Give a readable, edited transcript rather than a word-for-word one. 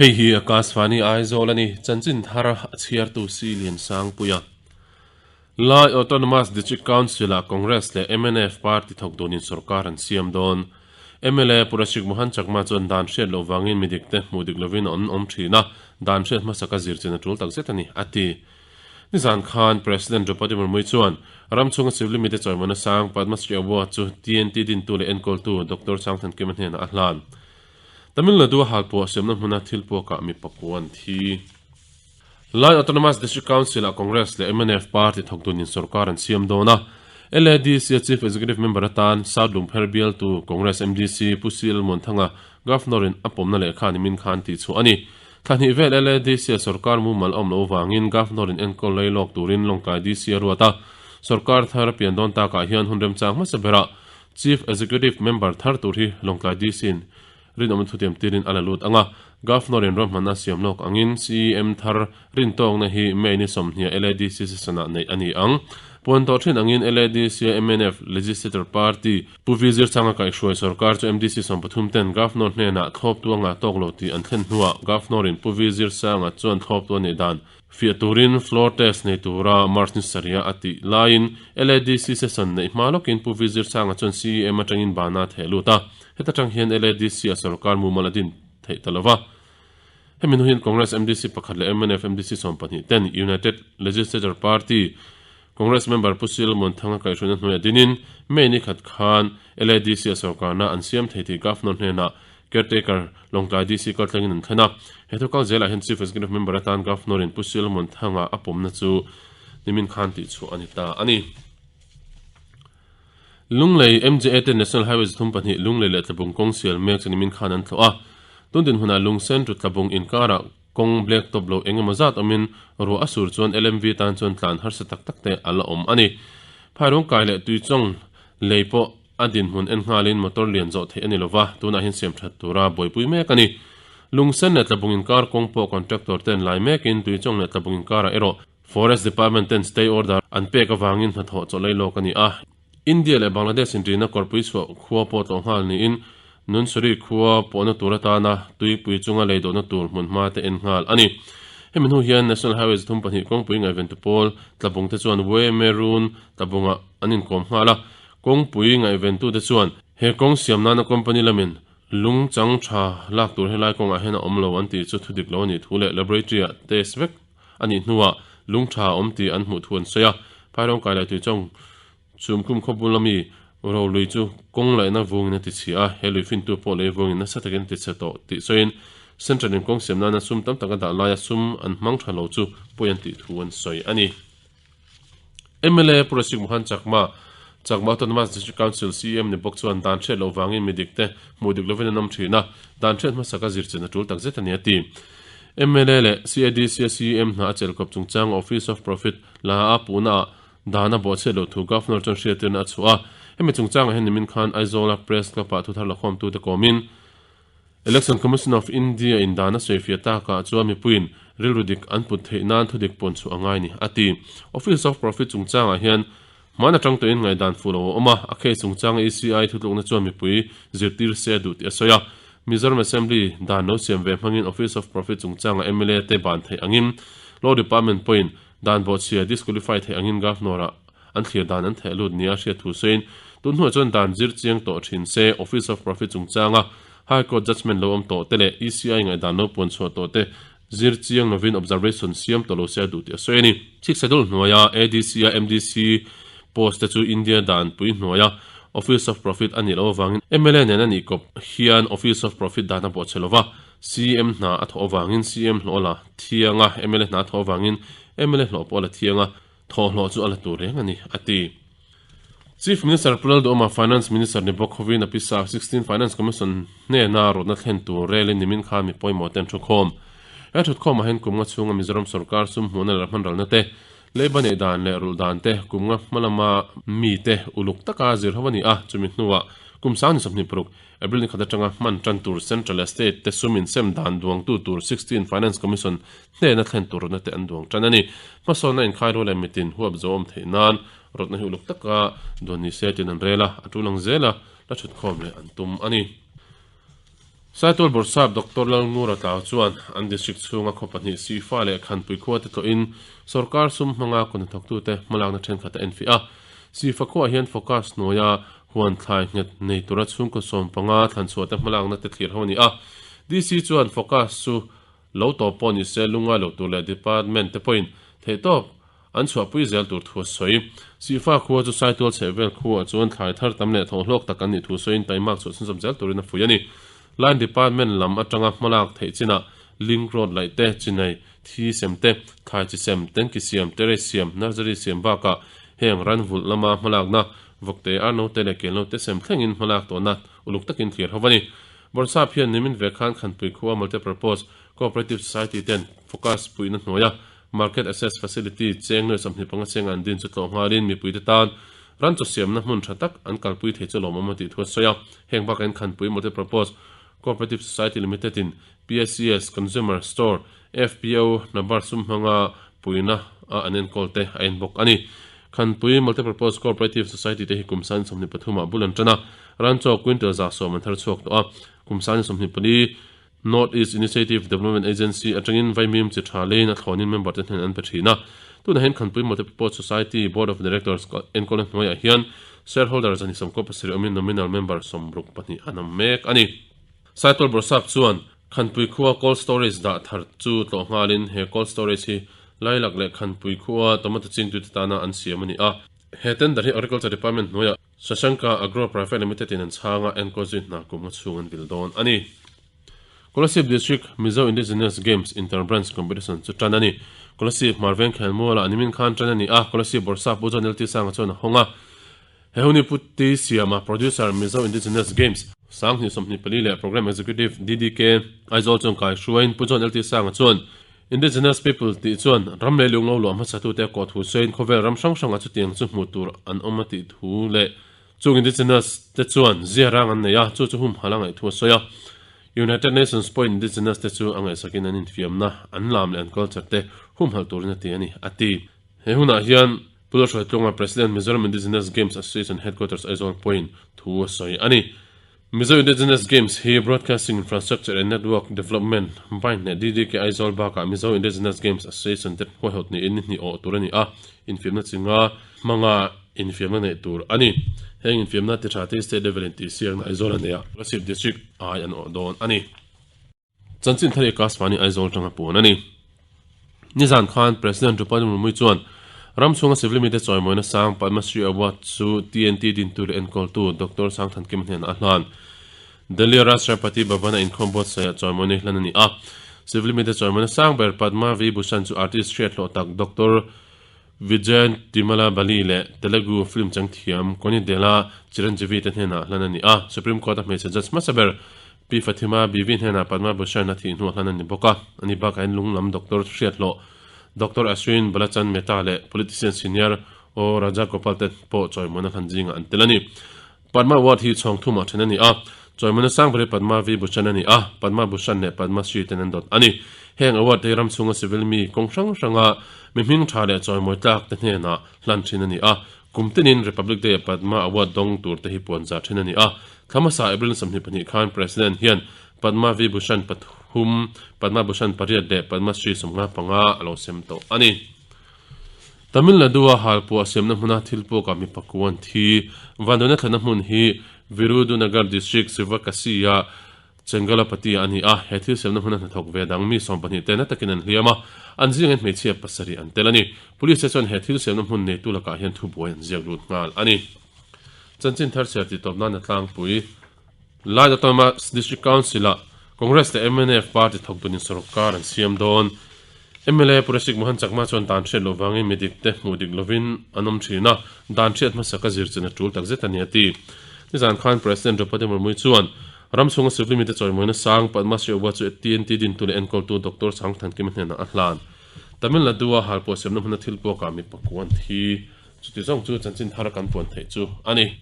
Hei hi Akashvani Aizawl a ni, chanchin thar a chhiartu Si Liansangpuia. Lai Autonomous District Council-ah Congress leh mnf party thawk dunin sorkar an siam dawn. Mla Pu Rashik Mohan Chakma chuan dan hriat loh vangin mi dikte hmuh dik lovin an awm thin a, dan hriat hmasaka zir chin a tul takzet a ni, a ti. Nizan khan President Draupadi Murmu chuan ram chhunga civil mite chawimawna sang Padma Shri Award chu TNT dintu leh enkawltu Doctor Changthankima hnenah a hlan. Tamil Nadu-a halpuah siamna hmuna thil puakah mi pakua an thi. Lai Autonomous District Council-ah Congress leh mnf party thawk dunin sorkar an siam dawn a. LADC-a Chief Executive Member atan South Lungpher bialtu Congress MDC Pu CL Muanthanga Governor-in a pawmna lehkha nimin khan tihchhuah a ni. Thla hnih vel LADC-a sorkar mumal a awm loh avangin Governor-in enkawl lei lawk turin Lawngtlai DC a ruat a. Sorkar thar a pian dawn takah hian hun remchang hmasa berah Chief Executive Member thar tur hi Lawngtlai DC-in Rinawm thutiam tirin a la lut ang a, Governor-in ruahmanna siam lawk angin CEM thar rintawkna hi May ni sawmhniah LADC session-ah neih a ni ang. Puan tawh thin angin LADC-a mnf Legislature Party Pu Vi Zirchanga kaihhruai sorkar chu MDC 13 ten Governor hnenah thlawptu a ngah tawk lo tih an thlen hnuah Governor-in Pu Vi Zirsanga chuan thlawptu a nih dan Fiah turin floor test nei tura March ni sarih a tih laiin LADC session neih hma lawkin Pu Vi Zirsanga chuan CEM atangin bana a theh lut a, heta tang hian LADC a sorkar mumal a din theih ta lova. Hemi hnu hian Congress MDC pakhat leh mnf MDC 12 ten United Legislature Party Congress member Pu Sil Muanthanga kaihhruaina hnuaiah dinin May ni khat khan LADC a sorkarna an siam thei tih Governor hnenah Caretaker Lawngtlai DC kaltlangin an thlen a. He thu kal zelah hian Chief Executive Member atan Governor-in Pu Sil Muanthanga a pawmna chu nimin khan tihchhuah a ni ta a ni. Lunglei MJA ten National Highway 32 Lunglei leh Tlabung kawng sial mek chu nimin khan an thlawh a. Tun dinhmunah Lungsen to Tlabung inkarah Kawng black tawp lo eng emaw zat awmin ruah a sur chuan LMV tan chuan tlan harsa tak tak te a la awm a ni. Phairuang kai leh tuichawng lei pawh a dinhmun en nghalin motor lian zawh theih a ni lova, tunah hian siam that tura buaipui mek a ni. Lungsen leh Tlabung inkar kawng pawh contractor ten lai mekin tuichawng leh Tlabung inkarah erawh Forest Department ten stay order an pek avangin hnathawh chawlh ei lawk a ni a. India leh Bangladesh inrina kawrpui chhuah khua pawh tlawh nghal niin Nunsuri khua pawhna tur atana tuipui chunga lei dawhna tur hmunhma te en nghal a ni. Hemi hnu hian National Highway 32 kawngpui ngaihventu pawl Tlabung te chuan Wemerun Tlabungah an inkawm nghal a, kawngpui ngaihventute chuan he kawng siam nana company lamin lung chang tha lak tur helai kawngah hian a awm lo an tih chu thudik lo a nih thu leh laboratory-ah test vek a nih hnuah lung tha a awm tih an hmuh thu an sawi a. Phairawng kai leh tuichawng Chhumkhum khawbul ami ro lui chu kawng laihna vungin a ti chhia a, he lui fintu pawh lei vungin nasa takin a ti chhe tawh tih sawiin Central in kawng siam nana sum tam tak a dah laia sum an hmang tha lo chu pawi an tih thu an sawi a ni. Mla Pu Rasik Mohan Chakma, Chakma Autonomous District Council CEM ni bawk chuan dan hriat loh vangin mi dik te hmuh dik lovin an awm thin a, dan hriat hmasaka zir chen a tul takzet a ni a ti. Mla leh CADC a CEM hna a chelkawp chungchang Office of Profit la a puhna ah Dan a bawhchhiat loh thu Governor chuan hriattirna a chhuah a. Hemi chungchangah hian nimin khan Aizawla Press Club-ah thuthar lakhawmtute kawmin Election Commission of India in dan a sawifiah takah chuan mipuiin rilru dik an put theih nan thudik pawn chhuah a ngai ni, a ti. Office of Profit chungchangah hian hman atang tawhin ngaihdan fuh lo a awm a, a case chungchanga ECI thutlukna chuan mipui zirtir se a duh tih a sawi a. Mizoram Assembly dan lo siam ve hmangin Office of Profit chungchanga mla te ban theih angin Law Department pawhin Dan bawhchhia disqualify theih angin Governor-ah an thlir dan an theh lut nia hriat thu sawiin, tun hnuah chuan dan zir chiang tawh thin se, Office of Profit chungchanga High Court judgement lo awm tawh te leh ECI ngaihdan lo puan chhuah tawh te zir chiang lovin observation siam tawh lo se a duh tih a sawi a ni. Chhiksadul hnuaia ADC-a MDC post te chu India dan pui hnuaia Office of Profit a nih loh avangin mla nen a nih kawp hian Office of Profit dan a bawhchhe lova, CM hna a thawh avangin CM hlawh la thiang a, mla hna a thawh avangin mla hlawh pawh a la thiang a, thawh hlawh chu a la tur reng a ni, a ti. Chief Minister Pu Lalduhawma Finance Minister ni bawk hovin a pisa 16 Finance Commission hnena rawtna thlen tur relin nimin khan mi pawimawh te an thukhawm. He thutkhawmah hian kum nga chhunga Mizoram sorkar sum hmuhna leh hmanralna te, leiba neih dan leh rulh dan te, kum nga hma lama mite uluk taka zir ho a ni a, chumi hnuah kum sang ni 26 April ni khat atanga hman tan tur Central leh State te sum insem dan duangtu tur 16 Finance Commission hnena thlen tur rawtna te an duang tan a ni. Hmasawnna inkhai rual leh mitin huap zo awm theih nan rawtna hi uluk taka duan ni se tiin an rel a, a tul ang zela la thutkhawm leh an tum a ni. Saitual Bawrhsap Doctor Lalngura Tlau chuan an district chhunga khaw pahnih Sifa leh Khanpui khua te tlawhin sawrkar sum hmanga kawhnathawktute hmalakna thenkhat a enfiah a. Sifa khuaah hian focus hnuaia huan thlai nghet nei tura chhungkaw 15 thlanchhuah te hmalakna te thlir ho a ni a. DC chuan focus chu lo tawp pawh ni se lungngai lo tur leh department te pawhin theihtawp an chhuahpui zel tur thu a sawi. Sihfa khua chu Saitual chhehvel khuaah chuan thlai thar tam leh thawhhlawk tak an nih thu sawiin taimak chhuah chhunzawm zel turin a fuih a ni. Line Department lam atanga hmalak theih chinah link road laih te, chinai, thi sem te, thlai chi sem, tanki siam, terrace siam, nursery siam bakah heng ran vulh lama hmalakna, vawkte, arnote leh kelnote sem thlengin hmalak tawhna uluk takin thlir ho a ni. Bawrhsap hian nimin ve khan Khanpui khua Multipurpose Cooperative Society ten focus puihna hnuaia Market Access Facility cheng nuai 25 cheng an din chu tlawh nghalin mipuite tan ran chaw siamna hmun tha tak an kalpui thei chu lawmawm a tih thu a sawi a. Heng bakah hian Khanpui Multipurpose Cooperative Society Limited in PSCS Consumer Store FPO Nabar sum hmanga puihna a an enkawl te a en bawk a ni. Khanpui Multipurpose Cooperative Society te hi kum san 23 ah bul an tan a, ran chaw quintal 110 an thar chhuak tawh a. Kum san 24 North East Initiative Development Agency atangin vaimim chi tha leiin a thlawnin member te hnen an pe thin a. Tunah hian Khanpui Multipurpose Society Board of Directors enkawlna hnuaiah hian shareholders ani 17 awmin nominal member 62 an awm mek a ni. Saitual Bawrhsap chuan Khanpui khua cold storage dah thar chu tlawh nghalin he cold storage hi Lailak leh Khanpui khua tomato chingtute tana an siam a ni a. He tender hi Agriculture Department hnuaiah Sashanka Agro Private Limited in an chhang a, enkawl zui hna kum nga chhung an vil dawn a ni. Kolasib District Mizo Indigenous Games Inter-Branch Competition chu tan a ni. Kolasib Hmarveng Khelmualah nimin khan tan a ni a, Kolasib Bawrhsap Pu John LT Sanga chuan a hawng a. He hun hi Pu T Siama, Producer, Mizo Indigenous Games, 2024 leh Programme Executive, DDK, Aizawl chuan kai hruaiin Pu John LT Sanga chuan Indigenous People tih chuan ram leh lung lo luah hmasatute a kawh thu sawiin khawvel ram hrang hrangah chutiang chu hmuh tur an awm a tih thu leh chung Indigenous te chuan zia rang an nei a, chu chu humhalh a ngaih thu a sawi a. United Nations pawhin Indigenous te chu a ngaihsakin an infiamna, an lam leh an culture te humhalh turin a ti a ni, a ti. He hunah hian Pu Lalhruaitlunga, President, Mizoram Indigenous Games Association Headquarters Aizawl pawhin thu a sawi a ni. Mizo Indigenous Games hi Broadcasting Infrastructure and Network Development, BIND, leh DDK Aizawl bakah Mizo Indigenous Games Association te huaihawt niin ni hnih awh tur a ni a, infiamna chi nga hmanga infiamna neih tur a ni. Heng infiamna ti tha te hi State level in tihsiakna Aizawl a nei a, Kolasib District ai an awh dawn a ni. Chanchin thar i Kasvani Aizawl tanga puan a ni. Nizan khan President Draupadi Murmu chuan ram chhunga civil mite chawimawina sang Padma Shri Award chu TNT dintu leh enkawltu Doctor Sangthankima hnenah a hlan. Delhi Rashtrapati Bhavan-a inkhawm buatsaihah chawimawina hi hlan a ni a. Civil mite chawimawina sang ber Padma Vibhushan chu artist hriathlawh tak Doctor Vijayan Timala Bali leh Telugu film changthiam Konidela Chiranjeevi te hnenah hlan a ni a. Supreme Court-a hmeichhe judge hmasa ber Pi Fathima Bibi hnenah Padma Bhushan a thih hnuah hlan a ni bawk a. Ani bakah hian lunglam doctor hriathlawh Doctor Ashwin Balachand Mehta leh politician senior O Rajagopal te pawh chawimawina hlan zingah an tel a ni. Padma Award hi chhawng thumah then a ni a, chawimawina sang ber hi Padma Vibhushan a ni a, Padma Bhushan leh Padma Shri ten an dawt a ni. Heng award te hi ram chhunga civil mi kawng hrang hranga mi hming tha leh chawimawi tlak te hnenah hlan thin a ni a, kum tinin Republic Day-a Padma Award dawng tur te hi puan zar thin a ni a. Thla hmasa April 22 khan President hian Padma Vibhushan pathum, Padma Bhushan pariat leh Padma Shri 55 a lo sem tawh a ni. Tamil Nadu-a halpuah siamna hmuna thil pawkah mi pakua an thi. Vanduaina thlenna hmun hi Virudhunagar District, Sivakasi-a Chengalapatti a ni a. He thil siamna hmuna hnathawk ve dang mi 12 te na takin an hliam a, an zingah hian hmeichhia pasarih an tel a ni. Police te chuan he thil siamna hmun neitu lakah hian thubuai an ziak lut nghal a ni. Chanchin thar chhiar tih tawp nan a tlangpui. Lai Autonomous District Council-ah Congress leh mnf party thawk dunin sorkar an siam dawn. Mla Pu Rasik Mohan Chakma chuan dan hriat loh vangin mi dik te hmuh dik lovin an awm thin a, dan hriat hmasa ka zir chin a tul tak zet a ni a ti. Nizan khan President Draupadi Murmu chuan ram chhunga civil mite chawimawina sang Padma Shri Award chu TNT dintu leh enkawltu Doctor Sangthankima hnenah a hlan. Tamil Nadu-a halpuah siamna hmuna thil pawkah mi pakua an thi. Chuti zawng chu chanchin thar kan puan theih chu a ni.